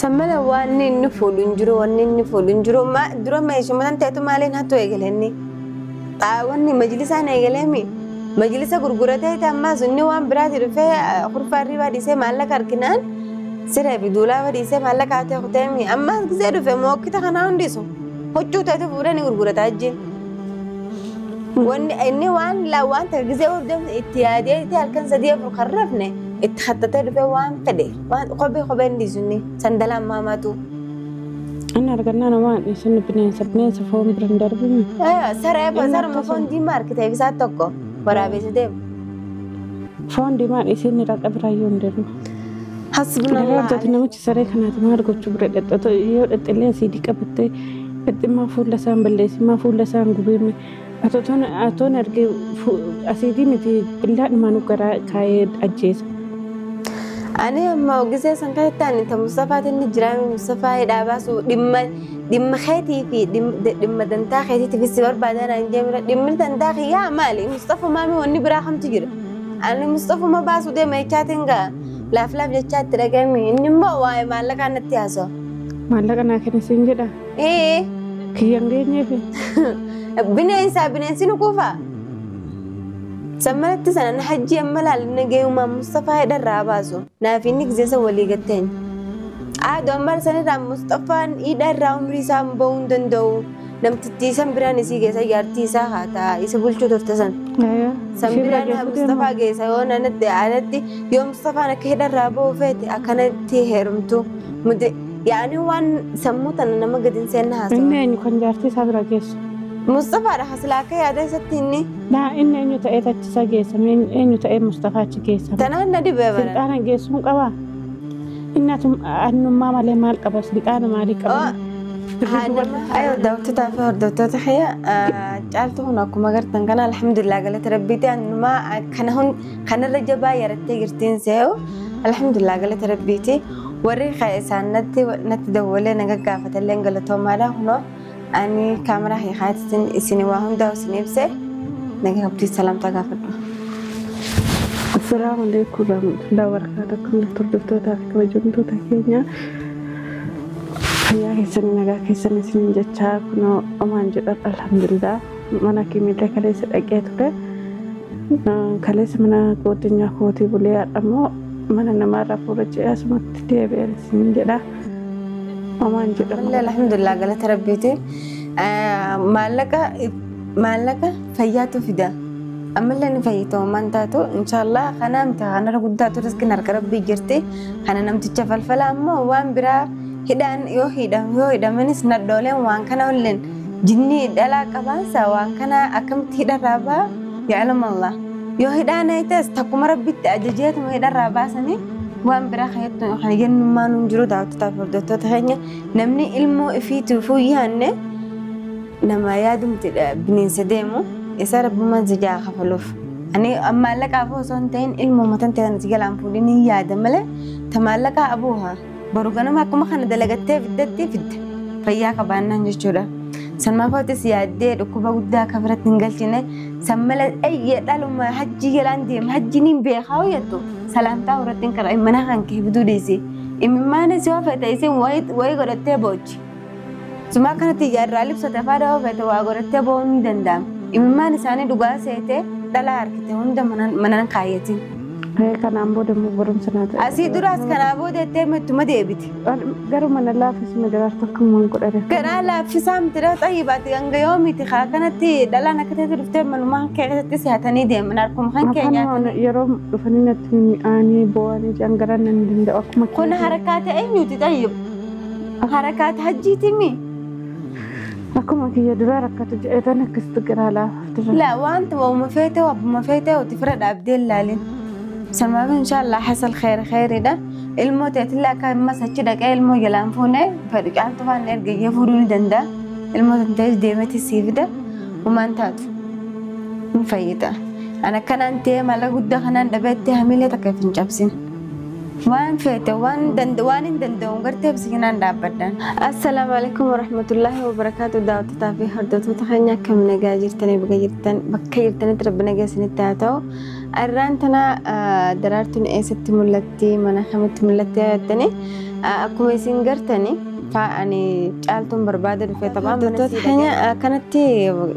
Sammala waan inni fuudhu hin jiru, wanni inni fuudhu hin jiru. Dura meeshuma ta'etu maaliin hattu eegalenni? Wanni majlisaan eegaleemi. Majlisa gurguratee ammaas inni waan biraati dhufee kurfaa irriibaa dhiisee maallaqa arginaan siree fi duulaaba dhiisee maallaqa hatee kuteemi. Ammaas gisee dhufe mookkita kanaa hundisu huccuu ta'etu fuudhee ni gurgurataa jee. Wanni inni waan waan ta'e gisee hordofne itti yaadee halkan 3 4 kan rafne itti hattatee dhufee waan fedhe waan kophee kopheen dhiisu inni sandalaan maamaatu. Inni argannaan waan isin bineensa foon bira hin darbine. Saree saruma foon diimaa harkitee isaa tokko waraabessa deema. Foon diimaan isin raqa biraayyuu hin darbu. Hasbunallah. Namichi saree kanaati maal gochuu bira dhexxatu yoo dhexxillee asiidii qabattee dhexximmaa fuula isaan balleessimmaa fuula isaan gubeemme atoon argee asiidii miti billaadhumaan garaa kaayee ajjeesa. Ani amma gisee san keessatti ani ta Mustafaatiin ni jiraame Mustafaa hidhaa baasu dhimma keetii fi dhimma dantaa keetiitiif si barbaadan an jeemira dhimmi dantaa kiyyaa maali Mustafa maami wanni biraa kamtu jira ani Mustafuma baasu deema jechaatiin gaa laaf laaf jechaa itti dhagahame inni immoo waa'ee maallaqaa natti haasawa. Maallaqa naa kenna siin jedha. Ee. Kiyyaan geenyeefi. Bineensaa bineensi nu kuufaa. Sammalatti sana hajji amma laalina gahuma Mustafaa hidharraa baasu naaf inni gizeessa walii gatteen. Aaduu amma sanirraa Mustafaan hidharraa umrii isaa bahuu hin danda'u. Namtittii san biraan isii geessa jaartii isaa haa ta'a isa bulchuu turte san. San biraan Mustafaa geessa yoo anatti anatti yoo Mustafaan akka hidharraa bahuu feete akkanatti heerumtu. Yaani waan sammuu tana nama gadi hin seenne haasawa. Inni eenyu kan jaartii isaa bira geessu? Mustafaadha hasilaa akka yaada isatti inni. Naa inni eenyu ta'ee achi isa geessame eenyu ta'ee Mustafaa achi geessame. Tanaan na dhibee bara. Silxaana geessuun qabaa? Inni annummaa malee maal qaba? Silxaana maalii qaba? Ayo daawwattoota fi hordoftoota kiyya caaltu kun akkuma agartan kana alhamdulillah galata rabbiiti annumaa kana kanarra jabaa yarattee jirtiin se'u alhamdulillah galata rabbiiti warri isaan natti dawwalee na gaggaafatallee galatoomaadha kunoo ani kaameraa hiikaatiin isin waa hundaa isin ibse nagaa qabdii salaamtaa gaafadhu. Assalaamu alaikum warahmatullahi wabarakatuh. Kun hordoftootaa fi kabajamtoota keenya fayyaa keessanii nagaa keessanii isiniin jechaa kunoo omaan jedhan alhamdulillah mana kimiillee kaleessa dhaqee ture. Kaleessa mana godinyaa kootii bulee har'a mana namaarraa fuula ce'ee asumatti deebi'een isiniin jedha. Omaan jedhamu. Alhamdulillah galata rabbiiti. Maallaqa fayyaatu fida. Ammallee ni fayyita waan taatu inshallah kana miti kanarra guddaatu riskiin harka rabbii jirti. Kana namticha falfala ammoo waan biraa hidhaan yoo hidhamanis nadhooleen waan kana olleen jinnii dhalaa qabaansa waan kana akkamitti hidharraa ba'a ya'lamu Allah. Yoo hidhaan ta'es takkuma rabbitti ajajeetuma hidharraa baasanii waan biraa kan jennummaan hin jiru daawwattootaaf hordoftoota keenya namni ilmoo ifiitiif yaanne nama yaadumti bineensa deemu isa rabbummaan si jaa kafaluuf. Ani maallaqaaf osoo hin ta'in ilmoo matan ta'an si galaan fuudhin hin yaada malee ta maallaqaa abuuha boru ganama akkuma kana dalagattee fiddatti fidde fayyaa qabaannaan jechuudha. Sanmaafaatis yaaddee dhukkuba guddaa akka biratti hin galchine san malee eeyyee dhaluma hajji jalaan deema hajji niin beekaa hojjettu salaamtaa irratti hin karaa mana kan kee fiduu dhiisi. Imimmaanis yoo fete isin wayii godhattee boochi. Sumaa kanatti ijaarraa libsate faada yoo fete waa godhattee boo'uun ni danda'ama. Imimmaan isaanii dhugaa seetee dhalaa harkite hunda manaan kaayyatin. Kanaan booda immoo barumsa naa ta'e. Asii duraas kanaa booda jettee ittuma deebiti. Garuu mana laaffisuma daraartu akkamumaan godhate. Garaa laaffisaa miti dha xayyibaati hanga yoo miti haa kanatti dhalaan akka ta'e dhuftee manumaa kee keessatti si'atanii deeman harkuma kan kee nyaatan. Yeroo dhufanii natti mi'aanii boo'anii jiran gara nan danda'u akkuma. Kun harakaata eenyuti xayyib? Harakaata hajjiiti mi? Akkuma kiyya duraa rakkatu jedhetan akkasitti garaa laafafte. Laa wanta waa'uma feetee wabbuma feetee oti fira dhaabdee ilaalin. Samaaf inshallah hasal khair khairidha. Ilmoo teetillee akka ammas achi dhaqee ilmoo jalaan fuune fedhu caaltu faana ergayyee fuudhuu ni danda'a. Ilmoo tantees deemeti sii fida. Humaan taatu. Hin fayyida. Ana akkanaan ta'ee mala guddaa kanaan dhabeettee hamilee takka hin cabsin. Waan feete waan hin danda'u gartee ibsikinaan dhaabbadhaan. Assalaamu alaikum warahmatullahi wabarakaatu daawwattootaa fi hordoftoota keenya akkam nagaa jirtanii bakka jirtan bakka jirtanitti rabbi nagaa isinitti haa ta'u. Arraan tana daraartuun eessatti mul'atti mana kamitti mul'atti jettanii Akkuma isin gartani ani Caaltuun barbaada dhufee taphaa mana keenya akkanatti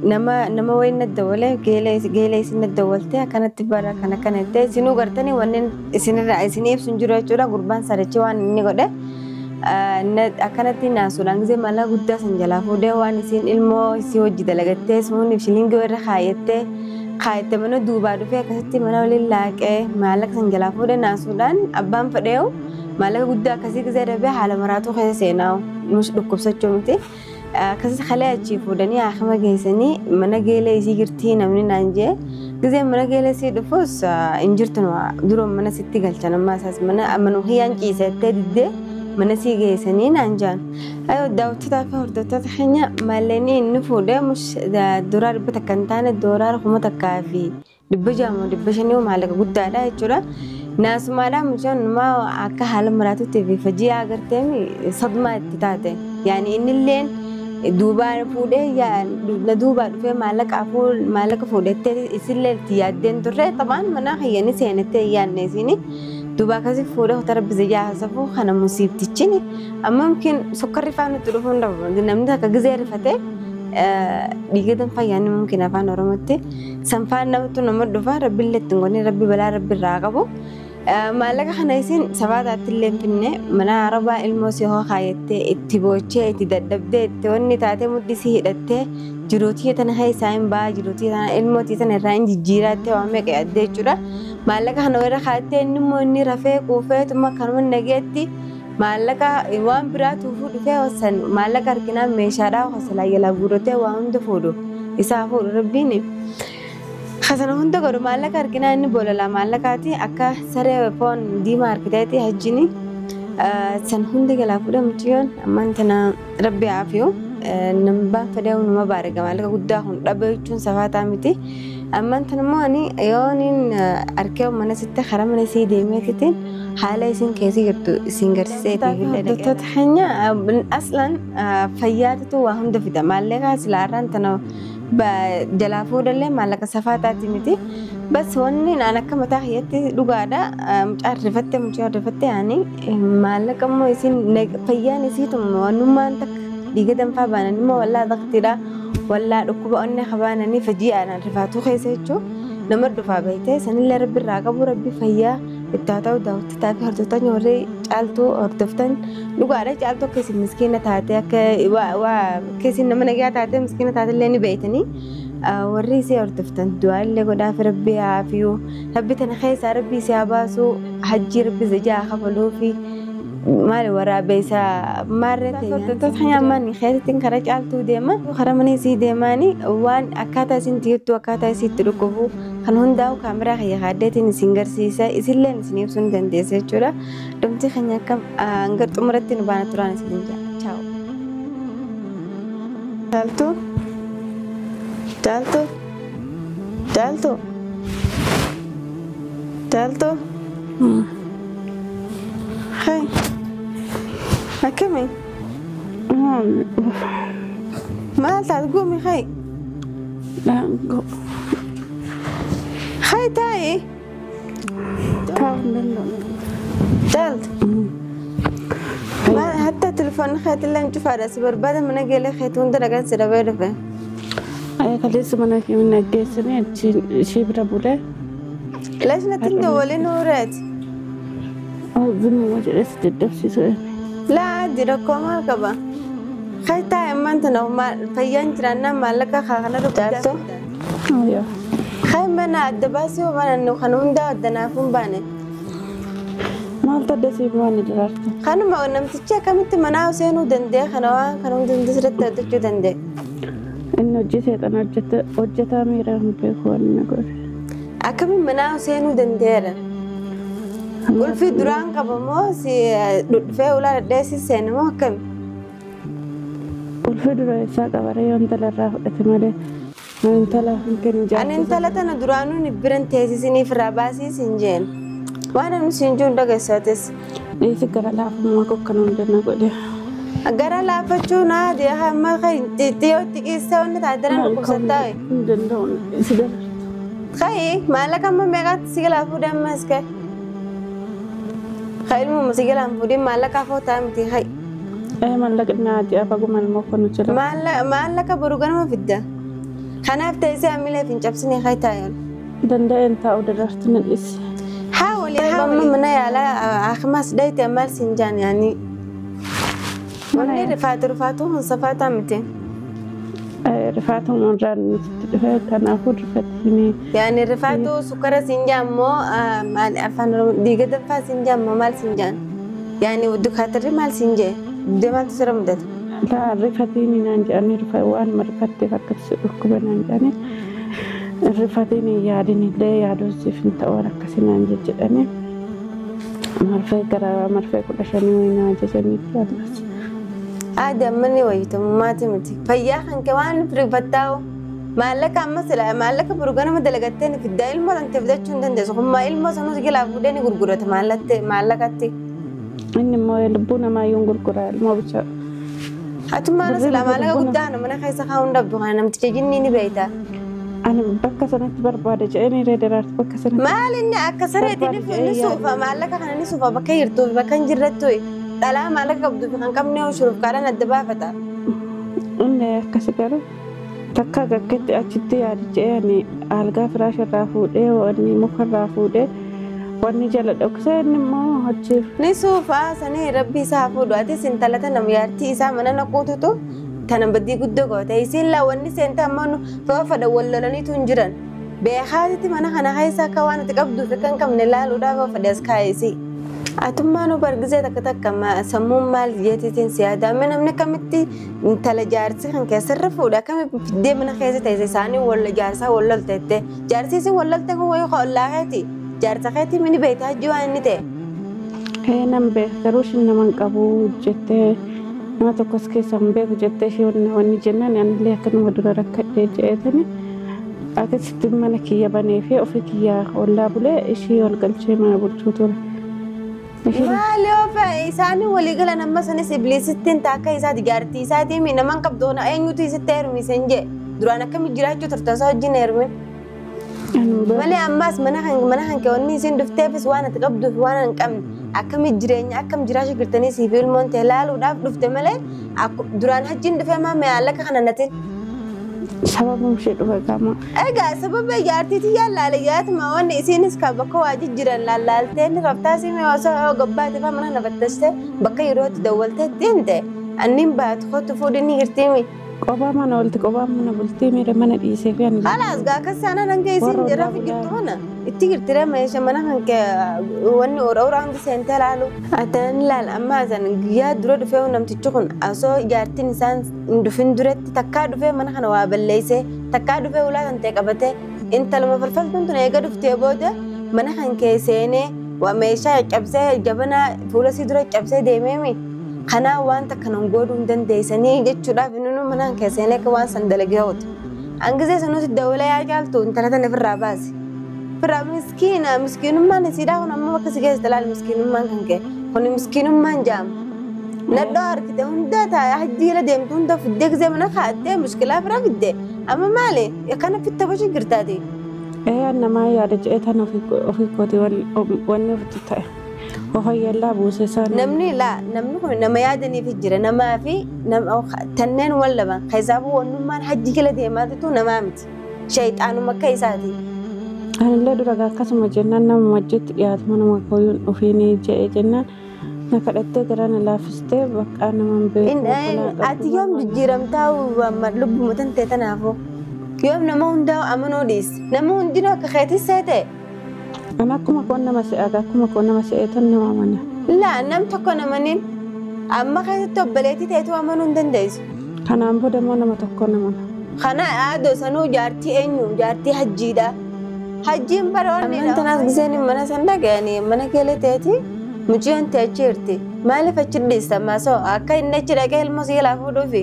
nama wayin nadda geelee isin nadda walte akkanatti bara kana kana itti isinuu gartanii wanneen isinirraa isin ibsu hin jiru jechuudha. Gurbaan sadachi waan inni godhe akkanatti naasuudhaan gisee maallaqa guddaa san jalaa fuudhee waan isin ilmoo isii hojii dalagattee suun shilingii irra kaayattee kaayatte mana duubaa dhufee akkasitti mana waliin laaqee maallaqa san jalaa fuudhee naasuudhaan abbaan fedheewu maallaqa guddaa akkasii gisee dhabee haala maraatuu keessa seenaa nus dhukkubsachuu miti. Akkasii kalee achii fuudhanii haakima geessanii mana geelee isii jirtii namni naan jee gisee mana geelee isii dhufus hin jirtu duroo mana sitti galchan ammaa isaas mana manuu hiyyaan ciisettee diddee mana sii geessanii naan jaan. Ayoo daawwattoota fi hordoftoota keenya maallaqni inni fuudhee mush doolaara 100 hin taane doolaara 1600 500 maallaqa guddaadha jechuudha. Naasumaadhaan mucaan maa akka haala maraatutti fi fajii agartee sadmaa itti taate. Yaani innilleen duubaan fuudhee na duubaa dhufee maallaqa fuudhettee isillee itti yaaddeen turre taphaan mana hayyanii seenattee yaadne isini. Duubaa akkasii fuudhee hota rabbi zayyaa haasafuu kana musiibtichini. Amma mumkin sukkarri faan itti dhufuu hin dhabu. Namni takka gizee rifatee dhiiga danfaa mumkin afaan Oromootti. Sanfaan namatti nama dhufa rabbi illee ittiin godhee rabbi balaa rabbi irraa qabu. Maallaqa kana isin sabaataatti illee hin finne mana arabaa ilmoo si hoo kaayattee itti boochee itti dadhabdee itti wanni taatee mudhii si hidhattee jiruutii tana keessaa hin ba'a jiruutii tana ilmootii tana irraa hin jijjiiraattee waan meeqa yaaddee jechuudha. Maallaqa kana warra kaayattee inni immoo inni rafee quufeetuma kanuma nageetti maallaqa waan biraa tuufuu dhufee hosan maallaqa harkinaan meeshaadhaa hosalaa jalaa guuratee waa hunda fuudhu isaa fuudhu rabbiin. Hasana hunda godhu maallaqa harkinaa inni bololaa maallaqaati akka saree foon diimaa harkiteeti hajjini san hunda jalaa fuudhee mucayyoon ammaan tana rabbi haafiyu nambaan fedhee nama baarega maallaqa guddaa kun dhabee jechuun safaataa miti. Ammaan tana immoo ani yooniin harkee mana sitti karaa mana isii deemeetitiin haala isin keessa jirtu isin garsiisee fi hordoftoota keenya aslan fayyaatitu waa hunda fida maallaqa silaarraan tana jalaa fuudhallee maallaqa safaataati miti. Bas wanni naan akka mataa kiyyatti dhugaadha. Mucaa rifattee mucaa rifattee ani maallaqa immoo isin fayyaan isiituma wannummaan takka dhiiga danfaa baanan immoo wallaa dhaqtiidha. Wallaa dhukkuba onnee qabaananii faji'aadhaan rifaatuu keessa jechuun nama dhufaa beektee sanillee rabbi irraa qabu rabbi fayyaa itti haa ta'u daawwattoota fi hordoftoonni warri Caaltuu hordoftan dhugaadha. Caaltuu akka isin miskiina taate akka waa akka isin nama nagaa taate miskiina taate illee ni beektanii warri isii hordoftan du'aa illee godhaaf rabbi haafiyuu rabbi tana keessaa rabbi isii haa baasuu hajjii rabbi zijaa haa kafaluu fi maali waraabessa maarree ta'e. Hordoftoota keenya ammaan keessatiin karaa Caaltuu deema karaa mana isii deemaanii waan akkaataa isin tiirtu akkaataa isii itti dhukkubu kan hundaa'u kaameraa kiyya kaaddeetiin isin garsiisa isilleen isin ibsuu ni dandeessa jechuudha. Dhumti keenya akka hanga xumuratti nu baana turaan isin jira. Chaaw. Caaltuu. Caaltuu. Caaltuu. Caaltuu. Hey. Akkami? Maal taate gumi hey? Hey taa'i. Taa'uu hin danda'u. Caaltu. Maal hatta telefoonni keetillee hin cufaadha si barbaada mana geelee keetii hunda dhagaan si dhabee dhufe. Kaleessa mana keenya geessanii achi ishee bira bulee. Leesh natti hin dawwalin uureeti. Zimma jedhee si daddabsiisu. Laa rakkoo maal qaba? Hey taa'i ammaan tana fayyaan jiraannaan maallaqa kana dhuguu. Hey mana adda baasii mana kan hundaa addanaaf hin baane. Maaltu adda siif baane daraartu? Kanuma namtichi akkamitti manaa seenuu danda'e kana waan kana hunda sirriitti hojjechuu danda'e. Inni hojii seexanaa hojjetaa miira hin beeku waan inni godhe. Akkamiin manaa seenuu danda'eera? Qulfii duraan qaba moo si dhufee ulaa dhadheessi seene moo akkami? Qulfii dura isaa qaba yoo intala irraa fudhate malee intala hin kennu Ani jaarsa. intala tana duraanuu biran teessisiniif irraa baasii siin jeen. Waan namni siin jiru dhageessates. Dhiisi gara laafummaa koo kana hunda na godhe. Gara laafachuu naa hamma xixiqqoo xiqqeessa wanni taate dhukkubsataa. Hin danda'u si darartu. Kai maallaqa amma meeqaatti si galaa fuudhee ammas ka'e? Ilmu musigalaan fuudhin maallaqa afoo miti hay. Maallaqa naa baguma ilmoo konu jira. Maallaqa boru ganama fidda. Kanaaf teessee amileef hin cabsine hay taa'an. Danda'een taa'u Daraartu na dhisi. Haawuli haawuli mana yaalaa akkasumas dhayite maal siin jaan yaani. Wanni rifaatu rifaatu hun safaataa miti. Rifaatu irraan sitti dhufe kanaafuu rifatini. Yaani rifaatu sukkara siin jaan moo maal afaan Oromoo dhiiga danfaa siin jaan moo maal siin jaan? Yaani dukaatarri maal siin jee? Deemaatu sirra mudata. Laa rifatini naan jedhanii waan rifatteef akkasi dhukkuba naan jedhanii. Rifatini yaadin illee yaaduun siif hin ta'u waan akkasii naan jedhanii. Marfee gara marfee 15 wayii naa ajajanii allas. Aada manni wayitamummaati miti. Fayyaa kan kee waan rifattaa'u maallaqa amma sila maallaqa boru ganama dalagattee ni fiddaa ilmoo san fidachuu hin dandeessu. Hummaa ilmoo sanus gilaa fuudhee ni gurgurata maallaqatti. Inni immoo lubbuu namaa iyyuu gurgura ilmoo bicha. Hatummaan sila maallaqa guddaa mana keessa kaa'uun dhabdu kana namticha jinni ni beekta. Ani bakka sanatti barbaada jedhanii ree Daraartu bakka sanatti. Maal inni akka sareetti ni suufa maallaqa kana ni suufa bakka jirtuu fi bakka hin jirrettu. Dhalaa maallaqa qabduu fi kan qabne shuruuf kaadhaan adda baafata. Inni akkasi garuu takka gaggeetti achitti yaadi jedhee ani algaa firaasha irraa fuudhee wanni muka irraa fuudhee wanni jala dhoksee inni immoo achiif. Ni suufa sanii rabbi isaa fuudhu atis intala tana yaartii isaa mana naquututu tana badii guddoo goote isiin laa wanni seenta ammoo fa'aa wal lolaniitu hin jiran. Beekaatitti mana kana keessa akka waan ati qabduu fi kan qabne laaluudhaaf fedhe as kaa'isi. Atummaan bargisee takka takka sammuun maal jeetiitiin si yaadame namni akkamitti intala jaarsi kan keessarra fuudhe akkamitti fiddee mana keessa teesse isaanii wal jaarsaa wal lolteette jaarsi isin wal lolte kun wayii ollaa keeti jaarsa keetii mini beektaa hajji waan inni ta'e. Nan beeka garuu ishiin nama hin qabu jettee nama tokkos keessa hin beeku jettee ishee wanni jennaan anillee akkanuma dura rakkadhee je'eetani akkasitti mana kiyya banee fi ofii kiyya ollaa bulee ishii ol galchee mana bulchuu ture. Maali ofa isaanii walii galan amma sanis ibliisittiin taakka isaati jaartii isaatii mi naman qabdu eenyutu isitti heerumise hin jee duraan akkami jiraachuu turte osoo wajjin heerumin. Malee ammaas mana kan keewwanni isin dhufteefis waan ati qabduu fi waan hin qabne akkami jireenya akkam jiraachuu jirtanii siif ilmoon ta'e laaluudhaaf dhufte malee duraan hajjiin dhufee maa maallaqa kana natin. Sababa ishee dhufe qaama. Egaa sababa jaartiitii yaalaale yaatuma wanni isiinis kan bakka waa jijjiiran laalaaltee ni raftaa simee osoo gobbaate fa'aa mana nafattastee bakka yerootti dawwaltee deemte anniin baatu kottu fuudhii ni jirtiimi. Qophaa mana olti qophaa mana bultii miira mana dhiisee fi ani. Khalaas gaa akkas saanaan hanga isiin rafu jirtu kana itti jirtire meeshaa mana kan kee wanni ora hundi seentee laalu. Atan laal amma san guyyaa dura dhufee namtichi kun osoo jaartiin isaan hin dhufin duratti takkaa dhufee mana kana waa balleessee takkaa dhufee ulaa kan ta'e qabatee intaluma falfaltuun tun eega dhuftee booda mana kan kee seenee waa meeshaa cabsee jabanaa fuula sii dura cabsee deemeemi. Kana waan takka nan godhuu hin dandeessanii jechuudhaaf inni mana kan seenee akka waan san dalagee hootu. Hangisee sanuuti dawla yaa caaltu intala tana ofirraa baasi. Ofirraa miskiina miskiinummaan isiidhaa kun amma bakka si geessite laal miskiinummaan kan ka'e kun miskiinummaan jaama. Nadhoo harkite hunda taa'ee hajji jala deemtu hunda fiddee gisee mana kaa'attee mushkilaa fira fidde amma maali akkana fitta boshi jirtaati. Namaa yaada jedhee tan ofii kooti wanni ofitti ta'e. Ofayyallaa buuse isaan. Namni laa namni kun nama yaadaniif jira namaa fi tanneen wal laban keessaafuu wannummaan hajji jala deemaatitu namaa miti. Shayxaanuma akka isaati. Anillee dura akkasuma jennaan nama wajjitti dhiyaatu manuma kooyuun ofiin jedhee jennaan na kadhattee gara na laaffistee bakka nama hin beeku. Ati yoom jijjiiramtaa lubbuma tan ta'e tanaafuu yoom nama hundaa amanuu dhiis nama hundinuu akka keetis seete. Ani akkuma koon nama se'a akkuma koon nama se'ee tan nama amana. Laa nam tokko namaniin amma keessatti obboleettii ta'etu amanuu hin dandeessu. Kanaan booda immoo nama tokko namana. Kana aadoo sanuu jaartii eenyu jaartii hajjiidha. Hajjiin baroonni. Amman tanaas giseen mana san dhaga'anii mana keelee ta'eeti mucayyoon ta'e achi jirti. Maaliif achi dhiista maasoo akka inni achi dhaqee ilmoo si jalaa fuudhuufi.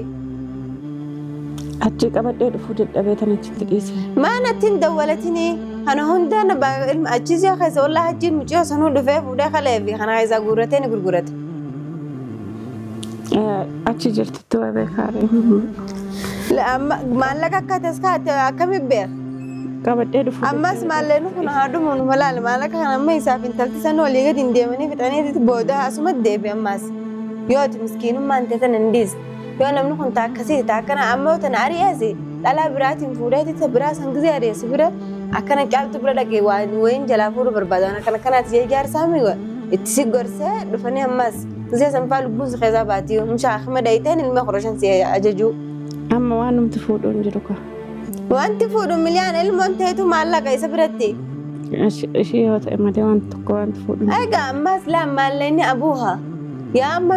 Achi qabadhee dhufuu dadhabee tan achitti dhiise. Maan attiin dawwalatinii kana hundaan achi si'a keessa wallaa hajjiin mucayyoo sanuu dhufee fuudhee kalee fi kana keessaa guurratee ni gurgurate. Achi jirtitti waa beekaare. Maallaqa akka taskaate akkamitti beeka? Qabadhee dhufu. Ammas maalleen kun haadhumu nu malaal maallaqa kana amma isaaf intalti san olii gadi hin deemanii fixanii booda asumatti deebi ammas. Yoo ati miskiinummaan ta'e tan hin dhiisne. Yoo namni kun taakkasii taakkana amma yoo tana ari'eesi dhalaa biraatiin fuudhee ta biraa san gizee ari'eesi bira akkana caaltu bira dhaqee waan wayin jalaa fuudhuu barbaadan akkana kanaati jee jaarsaa mi itti si gorsee dhufanii ammas gizee san faa lubbuun si keessaa baatii mushaa akima dhayiteen ilma 15 si ajajuu. Amma waan numti fuudhu hin jiru kaa. Wanti fuudhu miliyaan ilmoon ta'etu maallaqa isa biratti. Ishee yoo ta'e malee waan tokko wanti fuudhu. Egaa ammas laammaallee abuuha. Yaa amma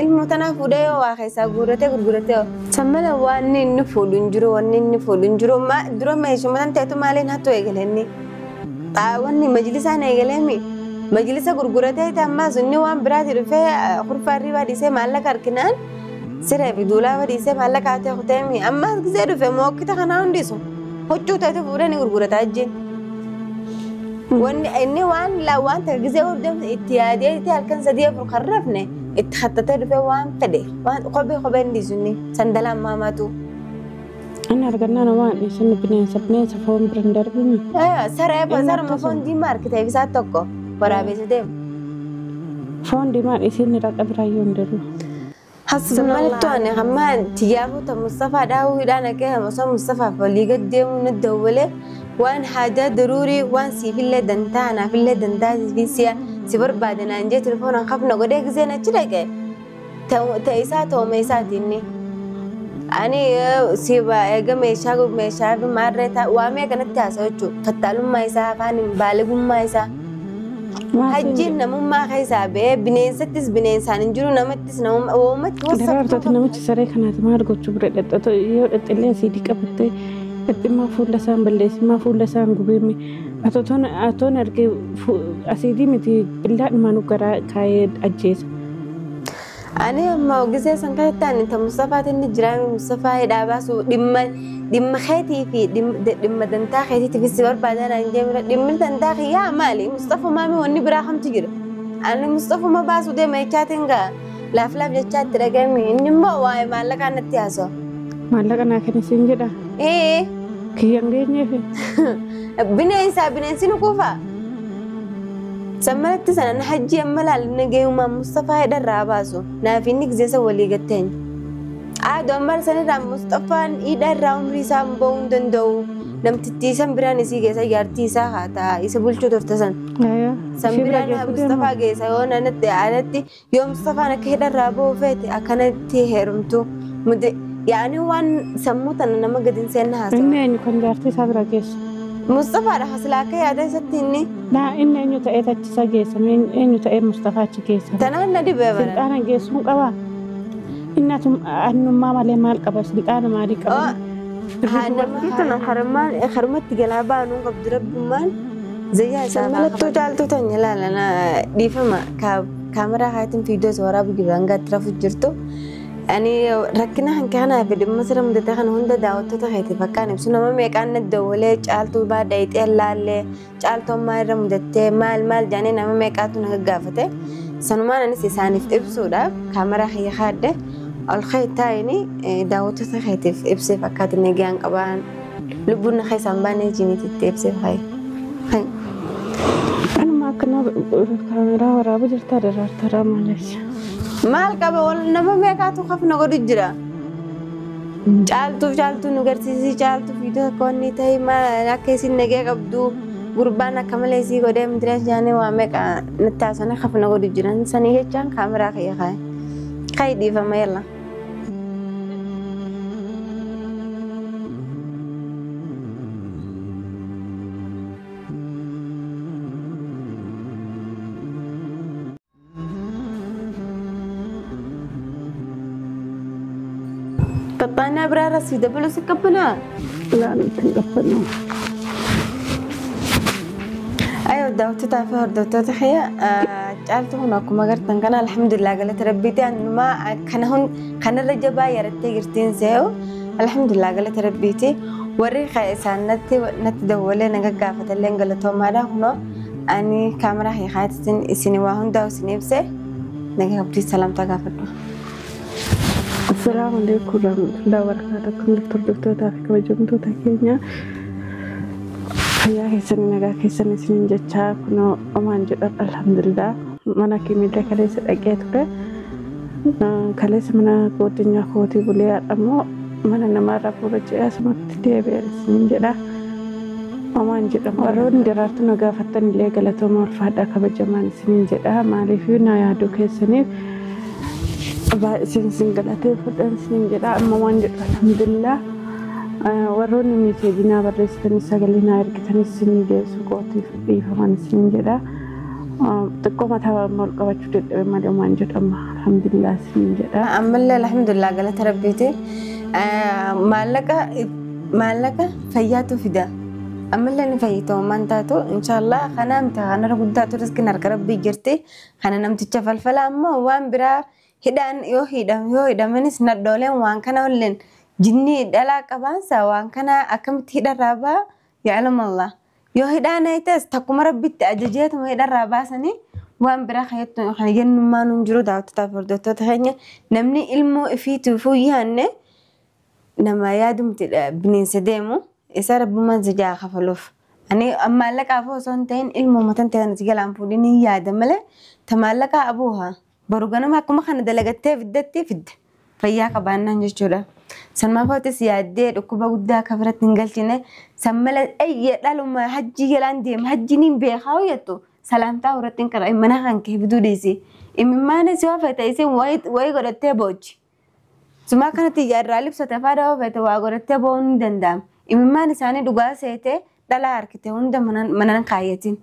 ilmo tanaa fuudhee yoo waa keessaa guuratee gurguratee. Sammala waan inni fuudhu hin jiru wanni inni fuudhu hin jiru dura meeshuma tan ta'etu maaliin hattu eegalenni. Wanni majlisaan eegaleemi. Majlisa gurguratee ammas inni waan biraati dhufee kurfaa irrii dhiisee maallaqa harkinaan siree fi duulaa dhiisee maallaqa hatee kuteemi. Ammas gisee dhufe mookkita kanaa hundisu huccuu ta'etu fuudhee ni gurgurataa jin. Wanni inni waan waan ta'e gisee hordofne itti yaadee itti halkan 3 4 kan rafne itti xattatee dhufee waan fedhe waan kophee kopheen dhiisunni sandalaan maamaatu. Inni argannaan waan dhiisunni bineensa foon bira hin darbine. Saree saruma foon diimaa harkitee isaa tokko waraabessa deemu. Foon diimaan isiin raqa biraayyuu hin darbu. Hasbunallahu ani hamma tiyaafu ta Mustafa daawuu hidhaan akka osoo Mustafaaf walii gad deemuu nu dawwalee waan haajaa daruurii waan siifillee dantaa anaafillee dantaa siif si barbaadanaan jee telefoonaan hafna godhee giseen achi dhaqe ta'e isaa ta'uma isaati inni. Ani si eega meeshaa meeshaa fi maarree waamee kanatti haasa'u jechuudha. Fattaalummaa isaa afaan baaligummaa isaa. Hajjiin namummaa keessaa ba'ee bineensattis bineensaan hin jiru namattis namummaa uumatti wasaftu. Daraartooti namichi saree kanaati maal gochuu bira dhexxatu yoo dhexxillee asiidii qabattee dhexximmaa fuula isaan balleessimmaa fuula isaan gubeemme atoon argee asiidii miti billaadhumaan garaa kaayee ajjeesa. Ani amma gisee san keessatti ani ta Mustafaatiin ni jiraame Mustafaa hidhaa baasu dhimma keetii fi dhimma dantaa keetiitiif si barbaadan an jeemira dhimmi dantaa kiyyaa maali Mustafa maami wanni biraa kamtu jira. Ani Mustafuma baasuu deema jechaatiin gaa laaf laaf jechaatti dhagahame inni immoo waa'ee maallaqaa natti haasa'a. Maallaqa naa kenni siin jedha. Ee. Kiyyaan geenyeefi. Bineensaa bineensi nu kuufaa. Sammalatti sana hajji amma laalina gahummaa Mustafaa hidharraa baasu naaf inni gizeessa walii gatteenya. Aaduu amma sanirraa Mustafaan hidharraa umrii isaa bahuu hin danda'u. Namtittii san biraan isii geessa jaartii isaa haa ta'a isa bulchuu turte san. San biraan Mustafaa geessa yoo anatti alatti yoo Mustafaan akka hidharraa bahuu feete akkanatti heerumtu. Yaani waan sammuu tana nama gadi hin seenne haasa'a. Inni eenyu kan jaartii isaa bira geessu? Mustafaadha hasilaa akka yaada isatti inni. Naa inni eenyu ta'ee achi isa geessa eenyu ta'ee Mustafaa achi geessa. Tanaan na dhibee bara. Silxaana geessuun qabaa. Inni annummaa malee maal qaba silxaana maalii qaba? Dubartii tana harmatti galaa baanuun qabdu rabbummaan zayyaa isaa mallattoo caaltuu tan ilaalana dhiifama kaameraa haatiin fiidiyoo waraabu jiru hanga itti rafu jirtu. Ani rakkina hanka kanaa fi dhimma sirra mudate kana hunda daawwattoota keetiif akkaan ibsu nama meeqaan na dawwalee caaltuu baadhaa ixee laallee caaltuu ammaa irra mudattee maal maal jedhanii nama meeqaatu na gaggaafate. Sanumaan anis isaaniif ibsuudhaaf kaameraa kiyya kaadde ol taa'anii daawwattoota keetiif ibseef akkaatiin nagaan qabaan lubbuun na keessaan baanee jiniititti ibseef hayi. Anuma akkana kaameraa waraabuu jirtaa daraartaraa maalees. Maal qaba nama meeqaatu hafna godhu jira. Caaltuuf caaltuu nu garsiisii caaltuu fiidoo akka wanni ta'e maal akka isin nagee qabdu gurbaan akka malee isii godhee mitirees jaanii waa meeqa natti haasanii hafna godhu jiran sanii jechaan kaameraa kiyya kaaye. Kaayi dhiifama yalla. Qaxxaanaa biraa irra si dabaluu si qabbanaa? Laa nutti hin qabbannu. Ayoo daawwattoota fi hordoftoota kiyya caaltu kun akkuma agartan kana alhamdulillah galata rabbiiti anumaa kana kanarra jabaa yarattee jirtiin se'u alhamdulillah galata rabbiiti warri isaan natti dawwalee na gaggaafatallee galatoomaadha kunoo ani kaameraa hiikaatiin isin waa hundaa isin ibse nagaa qabdii salaamtaa gaafadhu. Assalaamu alaikum warahmatullahi wabarakatuh. Akkam jirtu hordoftootaa fi kabajamtoota keenya. Fayyaa keessanii nagaa keessanii isiniin jechaa kunoo omaan jedhan alhamdulillah. Mana kimiillee kaleessa dhaqee ture. Kaleessa mana godinyaa kootii bulee har'a mana namaarraa fuula jedhee asumatti deebi'een isiniin jedha. Omaan jedhamu. Warroonni daraartuu na gaafattan illee galatooma ulfaadhaa kabajamaan isiniin jedha. Maaliif na yaaduu keessaniif baay'iseen isin galateeffadhaan isiniin jedha. Amma waan jedhu alhamdulillah. Warroonni meeseejii naa barreessitanis sagalee naa ergitanis isinii deebisuu kootiif dhiifaman isiniin jedha. Xiqqoo mataa ol qabachuu dadhabe malee waan jedhama. Alhamdulillah isiniin jedha. Ammallee alhamdulillah galata rabbiiti. Maallaqa fayyaatu fida. Ammallee ni fayyita waan taatu inshaallah kana miti kanarra guddaatu riskiin harka rabbii jirti. Kana namticha falfala ammoo waan biraa hidhaan yoo hidhamanis nadhooleen waan kana olleen jinni dhalaa qabaansa waan kana akkamitti hidharraa ba'a ya'lamallah. Yoo hidhaan hayites takkuma rabbitti ajajeetuma hidharraa baasanii waan biraa kan jennummaan hin jiru daawwattoota fi hordoftoota keenya namni ilmoo ifiitiifuu yaanne nama yaadumti bineensa deemu isa rabbummaan si jaa kafaluuf. Ani maallaqaaf osoo hin ta'in ilmoo matan ta'an si galaan fuudhin hin yaada malee ta maallaqaa abuuha boru ganama akkuma kana dalagattee fiddatti fidde fayyaa qabaannaan jechuudha. Sanumaaf hootis yaaddee dhukkuba guddaa akka biratti hin galchine san malee ayya dhaluma hajji jalaan deema hajji niin beekaa hoyyattu salaamtaa irratti hin qara mana kan kee fiduu dhiisi. Imimmaanis yoo fete isin wayii godhattee boochi. Sumaa kanatti yaadraa libsate faada yoo fete waa godhattee boo'uun ni danda'ama. Imimmaan isaanii dhugaa seetee dhalaa harkite hunda manan kaayyatin.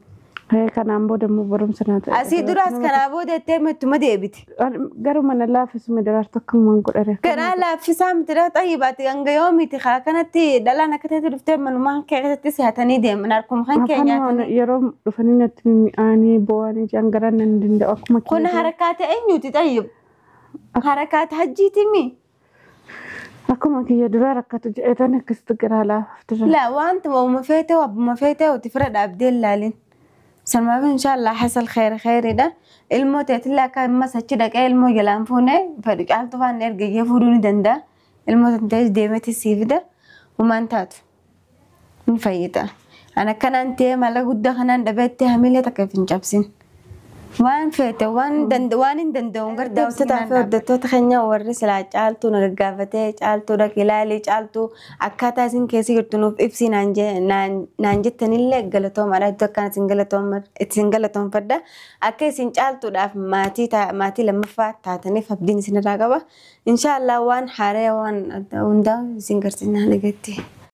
Kanaan booda immoo barumsa naa ta'e. Asii duraas kanaa booda jettee ittuma deebite. Garuu mana laaffisuma daraartu akkamumaan godhare. Garaa laaffisaa miti dha xayyibaati hanga yoomiiti haa kanatti dhalaan akka ta'etti dhuftee manumaa kan keessatti si'atanii deeman harkuma kan kee nyaatanii. Yeroo dhufanii natti mi'aanii boo'anii jiran garaan nan danda'u akkuma Kun harakaata eenyuti xayyib? Harakaata hajjiiti mi? Akkuma kiyya duraa rakkatu jedhetan akkasitti garaa laafafte. La wanta wauma feete wabbuma feete uti fira dhaabdee ilaalin. Sanumaaf inshaallah hasal khayr khayridha. Ilmoo teetillee akka ammas achi dhaqee ilmoo jalaan fuune fedhu caaltu faan ergayyee fuudhuu ni danda'a. Ilmoo tantees deemeti sii fida. Humaan taatu. Ni fayyida. Ani akkanaan ta'ee mala guddaa kanaan dhabeettee hamilee takka hin cabsin. Waan feete waan hin danda'u gartee daawwattoota fi hordoftoota keenya warri silaa caaltuu na gaggaafatee caaltuu dhaqi ilaalii caaltuu akkaataa isin keessa jirtu nuuf ibsi naan jettanillee galatoomaadha. Iddoo akkaan isin galatoomfadha. Akka isin caaltuudhaaf maatii lammaffaa taataniif abdiin isinirraa qaba. Inshaallah waan haaraa waan hundaa isin garsiisna nagatti.